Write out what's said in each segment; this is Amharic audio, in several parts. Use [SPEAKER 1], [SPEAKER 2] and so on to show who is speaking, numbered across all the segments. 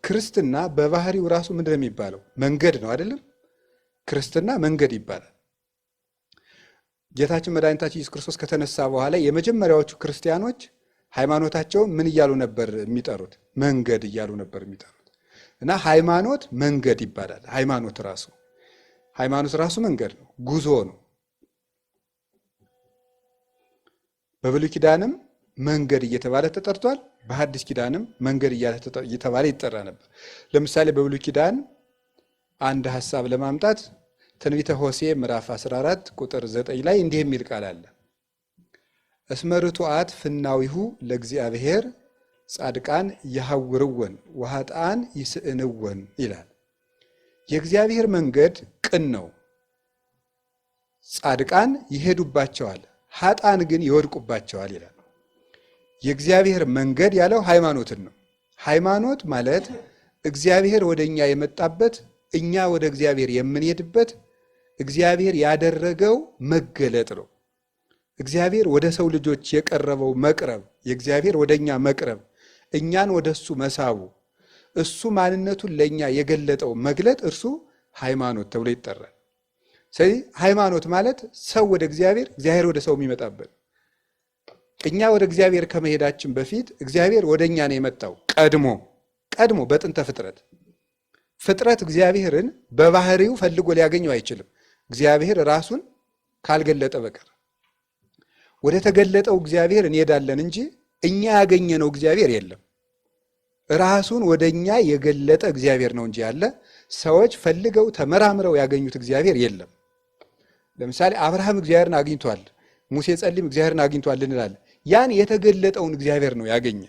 [SPEAKER 1] ክርስትና በባህሪው ራሱ ምንድን ነው የሚባለው? መንገድ ነው አይደለም? ክርስትና መንገድ ይባላል። ጌታችን መድኃኒታችን ኢየሱስ ክርስቶስ ከተነሳ በኋላ የመጀመሪያዎቹ ክርስቲያኖች ሃይማኖታቸውን ምን እያሉ ነበር የሚጠሩት? መንገድ እያሉ ነበር የሚጠሩት። እና ሃይማኖት መንገድ ይባላል። ሃይማኖት ራሱ መንገድ ነው፣ ጉዞ ነው። በብሉይ ኪዳንም መንገድ እየተባለ ተጠርቷል። በሐዲስ ኪዳንም መንገድ እየተባለ ይጠራ ነበር። ለምሳሌ በብሉይ ኪዳን አንድ ሐሳብ ለማምጣት ትንቢተ ሆሴዕ ምዕራፍ 14 ቁጥር 9 ላይ እንዲህ የሚል ቃል አለ። እስመ ርቱዓት ፍናዊሁ ለእግዚአብሔር ጻድቃን የሐውርወን ወኃጥአን ይስእንወን ይላል። የእግዚአብሔር መንገድ ቅን ነው፣ ጻድቃን ይሄዱባቸዋል፣ ኃጥአን ግን ይወድቁባቸዋል ይላል። የእግዚአብሔር መንገድ ያለው ሃይማኖትን ነው። ሃይማኖት ማለት እግዚአብሔር ወደ እኛ የመጣበት፣ እኛ ወደ እግዚአብሔር የምንሄድበት፣ እግዚአብሔር ያደረገው መገለጥ ነው። እግዚአብሔር ወደ ሰው ልጆች የቀረበው መቅረብ፣ የእግዚአብሔር ወደ እኛ መቅረብ፣ እኛን ወደ እሱ መሳቡ፣ እሱ ማንነቱን ለእኛ የገለጠው መግለጥ እርሱ ሃይማኖት ተብሎ ይጠራል። ስለዚህ ሃይማኖት ማለት ሰው ወደ እግዚአብሔር፣ እግዚአብሔር ወደ ሰው የሚመጣበት። እኛ ወደ እግዚአብሔር ከመሄዳችን በፊት እግዚአብሔር ወደ እኛ ነው የመጣው። ቀድሞ ቀድሞ በጥንተ ፍጥረት ፍጥረት እግዚአብሔርን በባህሪው ፈልጎ ሊያገኘው አይችልም፣ እግዚአብሔር ራሱን ካልገለጠ በቀር። ወደ ተገለጠው እግዚአብሔር እንሄዳለን እንጂ እኛ ያገኘነው እግዚአብሔር የለም። ራሱን ወደ እኛ የገለጠ እግዚአብሔር ነው እንጂ ያለ ሰዎች ፈልገው ተመራምረው ያገኙት እግዚአብሔር የለም። ለምሳሌ አብርሃም እግዚአብሔርን አግኝቷል፣ ሙሴ ጸሊም እግዚአብሔርን አግኝቷል እንላለን። ያን የተገለጠውን እግዚአብሔር ነው ያገኘ።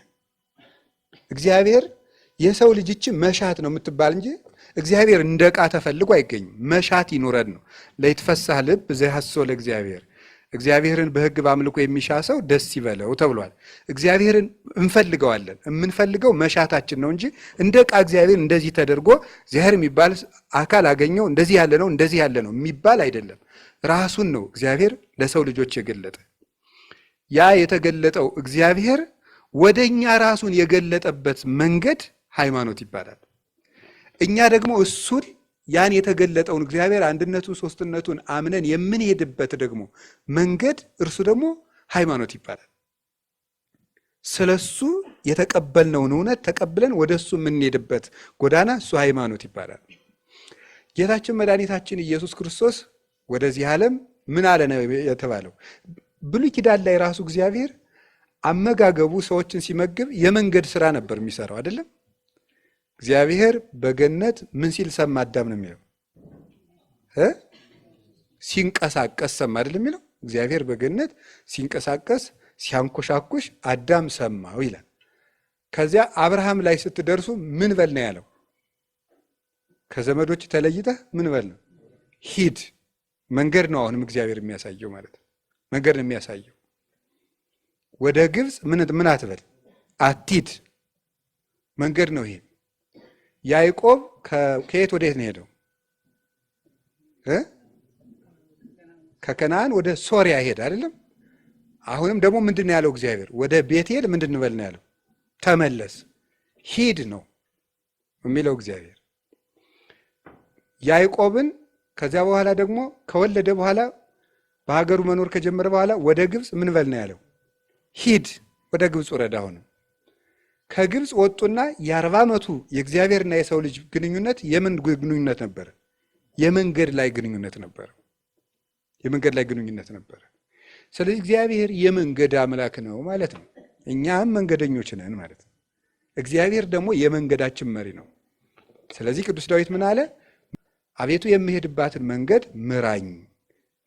[SPEAKER 1] እግዚአብሔር የሰው ልጅ መሻት ነው የምትባል እንጂ እግዚአብሔር እንደ ዕቃ ተፈልጎ አይገኝም። መሻት ይኑረን ነው። ለይትፈሳህ ልብ ዘሐሶ ለእግዚአብሔር፣ እግዚአብሔርን በሕግ በአምልኮ የሚሻ ሰው ደስ ይበለው ተብሏል። እግዚአብሔርን እንፈልገዋለን። የምንፈልገው መሻታችን ነው እንጂ እንደ ዕቃ እግዚአብሔር እንደዚህ ተደርጎ እግዚአብሔር የሚባል አካል አገኘው እንደዚህ ያለ ነው፣ እንደዚህ ያለ ነው የሚባል አይደለም። ራሱን ነው እግዚአብሔር ለሰው ልጆች የገለጠ። ያ የተገለጠው እግዚአብሔር ወደኛ ራሱን የገለጠበት መንገድ ሃይማኖት ይባላል። እኛ ደግሞ እሱን ያን የተገለጠውን እግዚአብሔር አንድነቱን ሶስትነቱን አምነን የምንሄድበት ደግሞ መንገድ እርሱ ደግሞ ሃይማኖት ይባላል። ስለሱ የተቀበልነውን እውነት ተቀብለን ወደ እሱ የምንሄድበት ጎዳና እሱ ሃይማኖት ይባላል። ጌታችን መድኃኒታችን ኢየሱስ ክርስቶስ ወደዚህ ዓለም ምን አለ ነው የተባለው? ብሉይ ኪዳን ላይ ራሱ እግዚአብሔር አመጋገቡ ሰዎችን ሲመግብ የመንገድ ስራ ነበር የሚሰራው አይደለም? እግዚአብሔር በገነት ምን ሲል ሰማ አዳም ነው የሚለው? ሲንቀሳቀስ ሰማ አይደለም የሚለው? እግዚአብሔር በገነት ሲንቀሳቀስ ሲያንኮሻኩሽ አዳም ሰማው ይላል። ከዚያ አብርሃም ላይ ስትደርሱ ምን በል ነው ያለው? ከዘመዶች ተለይተህ ምን በል ነው? ሂድ። መንገድ ነው አሁንም እግዚአብሔር የሚያሳየው ማለት ነው። መንገድ ነው የሚያሳየው። ወደ ግብፅ ምን ምን አትበል፣ አትሂድ። መንገድ ነው ይሄ። ያዕቆብ ከየት ወደ የት ነው የሄደው? ከከነዓን ወደ ሶሪያ ሄደ አይደለም? አሁንም ደግሞ ምንድን ነው ያለው እግዚአብሔር? ወደ ቤቴል ምንድን በል ነው ያለው? ተመለስ፣ ሂድ ነው የሚለው እግዚአብሔር። ያዕቆብን ከዚያ በኋላ ደግሞ ከወለደ በኋላ በሀገሩ መኖር ከጀመረ በኋላ ወደ ግብፅ ምን በል ነው ያለው? ሂድ፣ ወደ ግብፅ ውረድ። አሁንም ከግብፅ ወጡና የ40 ዓመቱ የእግዚአብሔርና የሰው ልጅ ግንኙነት የምን ግንኙነት ነበረ? የመንገድ ላይ ግንኙነት ነበረ። የመንገድ ላይ ግንኙነት ነበረ። ስለዚህ እግዚአብሔር የመንገድ አምላክ ነው ማለት ነው። እኛም መንገደኞች ነን ማለት ነው። እግዚአብሔር ደግሞ የመንገዳችን መሪ ነው። ስለዚህ ቅዱስ ዳዊት ምን አለ? አቤቱ የምሄድባትን መንገድ ምራኝ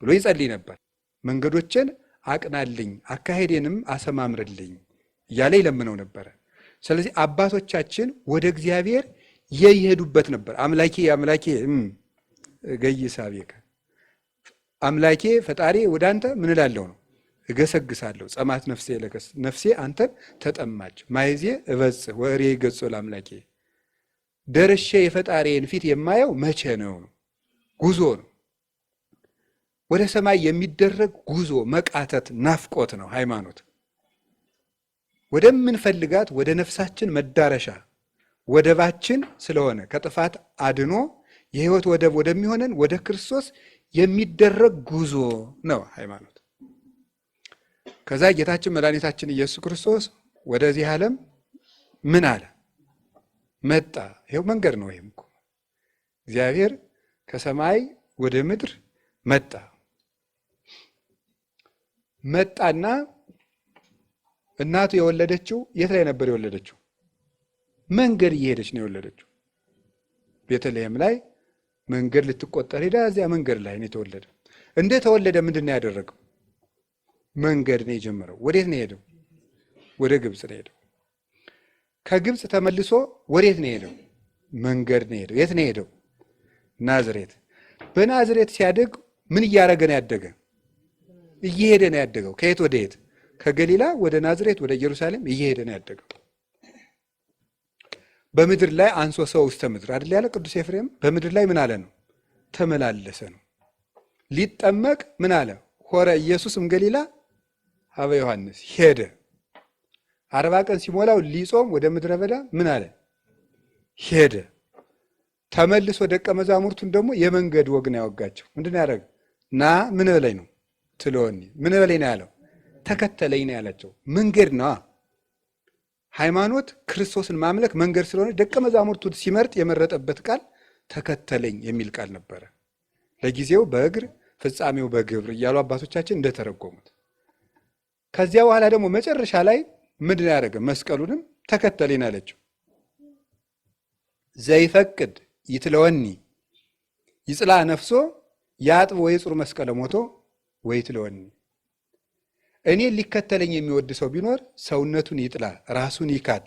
[SPEAKER 1] ብሎ ይጸልይ ነበር። መንገዶችን አቅናልኝ፣ አካሄዴንም አሰማምርልኝ እያለ ይለምነው ነበረ። ስለዚህ አባቶቻችን ወደ እግዚአብሔር የይሄዱበት ነበር። አምላኬ አምላኬ እገይስ ኀቤከ፣ አምላኬ ፈጣሪ ወደ አንተ ምን እላለሁ ነው፣ እገሰግሳለሁ። ጸምአት ነፍሴ ለከ፣ ነፍሴ አንተን ተጠማች። ማእዜ እበጽሕ ወእሬኢ ገጾ ለአምላኬ፣ ደርሼ የፈጣሪዬን ፊት የማየው መቼ ነው? ጉዞ ነው። ወደ ሰማይ የሚደረግ ጉዞ መቃተት ናፍቆት ነው ሃይማኖት። ወደምንፈልጋት ወደ ነፍሳችን መዳረሻ ወደባችን ስለሆነ ከጥፋት አድኖ የሕይወት ወደብ ወደሚሆነን ወደ ክርስቶስ የሚደረግ ጉዞ ነው ሃይማኖት። ከዛ ጌታችን መድኃኒታችን ኢየሱስ ክርስቶስ ወደዚህ ዓለም ምን አለ? መጣ። ይኸው መንገድ ነው። ይሄም እኮ እግዚአብሔር ከሰማይ ወደ ምድር መጣ። መጣና እናቱ የወለደችው የት ላይ ነበር የወለደችው? መንገድ እየሄደች ነው የወለደችው። ቤተልሔም ላይ መንገድ ልትቆጠር ሄዳ እዚያ መንገድ ላይ ነው የተወለደ። እንደ ተወለደ ምንድን ነው ያደረገው? መንገድ ነው የጀመረው። ወዴት ነው የሄደው? ወደ ግብፅ ነው የሄደው። ከግብፅ ተመልሶ ወዴት ነው የሄደው? መንገድ ነው የሄደው። የት ነው የሄደው? ናዝሬት። በናዝሬት ሲያድግ ምን እያደረገ ነው ያደገ? እየሄደ ነው ያደገው። ከየት ወደ የት? ከገሊላ ወደ ናዝሬት ወደ ኢየሩሳሌም እየሄደ ነው ያደገው። በምድር ላይ አንሶ ሰው ውስተ ምድር አይደል ያለ ቅዱስ ኤፍሬም። በምድር ላይ ምን አለ ነው? ተመላለሰ ነው። ሊጠመቅ ምን አለ? ሆረ ኢየሱስ እምገሊላ ሀበ ዮሐንስ ሄደ። 40 ቀን ሲሞላው ሊጾም ወደ ምድረ በዳ ምን አለ? ሄደ። ተመልሶ ደቀ መዛሙርቱን ደግሞ የመንገድ ወግ ነው ያወጋቸው። ምንድን ነው ያደረገ? ና ምን በለኝ ነው ትለወኒ ምን በለኝ ነው ያለው? ተከተለኝ ነው ያላቸው። መንገድ ነዋ። ሃይማኖት ክርስቶስን ማምለክ መንገድ ስለሆነ ደቀ መዛሙርቱ ሲመርጥ የመረጠበት ቃል ተከተለኝ የሚል ቃል ነበረ። ለጊዜው በእግር ፍጻሜው በግብር እያሉ አባቶቻችን እንደተረጎሙት። ከዚያ በኋላ ደግሞ መጨረሻ ላይ ምንድን ነው ያደረገ? መስቀሉንም ተከተለኝ አለችው። ዘይፈቅድ ይትለወኒ ይጽላ ነፍሶ ያጥብ ወይጹር መስቀለ ሞቶ ወይትለወኒ። እኔን ሊከተለኝ የሚወድ ሰው ቢኖር ሰውነቱን ይጥላ፣ ራሱን ይካድ፣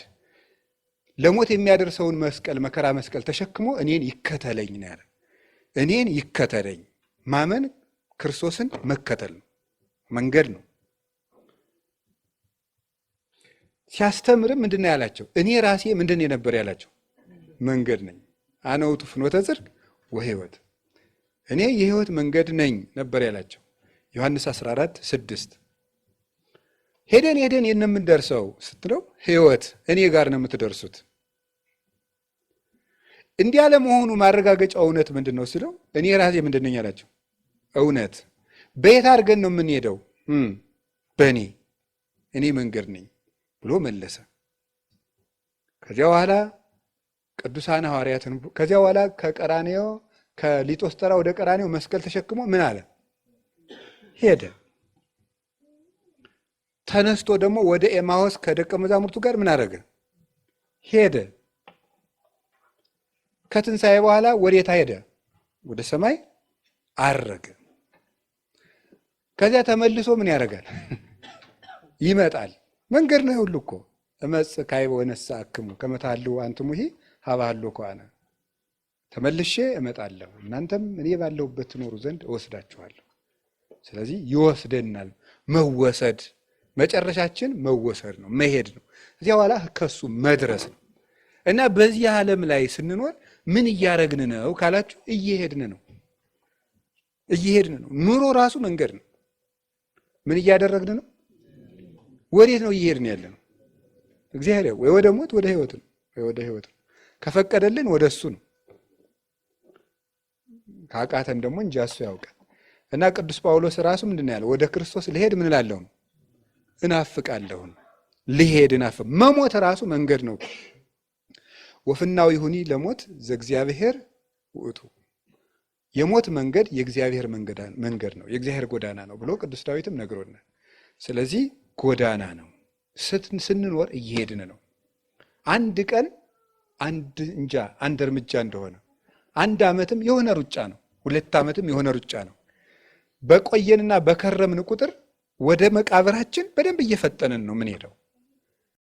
[SPEAKER 1] ለሞት የሚያደርሰውን መስቀል መከራ መስቀል ተሸክሞ እኔን ይከተለኝ ነው ያለ። እኔን ይከተለኝ ማመን ክርስቶስን መከተል ነው፣ መንገድ ነው። ሲያስተምርም ምንድን ነው ያላቸው? እኔ ራሴ ምንድን ነው የነበር ያላቸው? መንገድ ነኝ። አነ ውእቱ ፍኖተ ጽድቅ ወሕይወት፣ እኔ የሕይወት መንገድ ነኝ ነበር ያላቸው። ዮሐንስ 14:6 ሄደን ሄደን የት ነው የምንደርሰው ስትለው ሕይወት እኔ ጋር ነው የምትደርሱት። እንዲህ ያለመሆኑ ማረጋገጫው እውነት ምንድን ነው ሲለው እኔ ራሴ ምንድን ነኝ አላቸው። እውነት። በየት አድርገን ነው የምንሄደው? በእኔ እኔ መንገድ ነኝ ብሎ መለሰ። ከዚያ በኋላ ቅዱሳን ሐዋርያትን ከዚያ በኋላ ከቀራንዮ ከሊጦስጠራ ወደ ቀራንዮ መስቀል ተሸክሞ ምን አለ? ሄደ። ተነስቶ ደግሞ ወደ ኤማሆስ ከደቀ መዛሙርቱ ጋር ምን አደረገ? ሄደ። ከትንሣኤ በኋላ ወዴታ ሄደ? ወደ ሰማይ አረገ። ከዚያ ተመልሶ ምን ያደርጋል? ይመጣል። መንገድ ነው ሁሉ እኮ እመጽእ ካዕበ ወነሣእክሙ ከመ ተሃልዉ አንትሙሂ ሀበ ሀሎኩ አነ። ተመልሼ እመጣለሁ እናንተም እኔ ባለሁበት ትኖሩ ዘንድ እወስዳችኋለሁ። ስለዚህ ይወስደናል። መወሰድ መጨረሻችን መወሰድ ነው፣ መሄድ ነው። እዚያ በኋላ ከሱ መድረስ ነው። እና በዚህ ዓለም ላይ ስንኖር ምን እያረግን ነው ካላችሁ፣ እየሄድን ነው፣ እየሄድን ነው። ኑሮ ራሱ መንገድ ነው። ምን እያደረግን ነው? ወዴት ነው እየሄድን ያለ ነው? እግዚአብሔር ወይ ወደ ሞት ወደ ሕይወት ነው፣ ወይ ወደ ሕይወት ነው። ከፈቀደልን ወደ እሱ ነው፣ ካቃተን ደግሞ እንጃ እሱ ያውቃል። እና ቅዱስ ጳውሎስ ራሱ ምንድን ነው ያለው? ወደ ክርስቶስ ልሄድ ምን እላለሁ ነው እናፍቃለሁ ነው። ልሄድ እናፍቅ መሞት ራሱ መንገድ ነው። ወፍናው ይሁኒ ለሞት ዘእግዚአብሔር ውእቱ፣ የሞት መንገድ የእግዚአብሔር መንገድ ነው፣ የእግዚአብሔር ጎዳና ነው ብሎ ቅዱስ ዳዊትም ነግሮናል። ስለዚህ ጎዳና ነው፣ ስንኖር እየሄድን ነው። አንድ ቀን አንድ እንጃ አንድ እርምጃ እንደሆነ አንድ ዓመትም የሆነ ሩጫ ነው፣ 2 ዓመትም የሆነ ሩጫ ነው። በቆየንና በከረምን ቁጥር ወደ መቃብራችን በደንብ እየፈጠንን ነው የምንሄደው።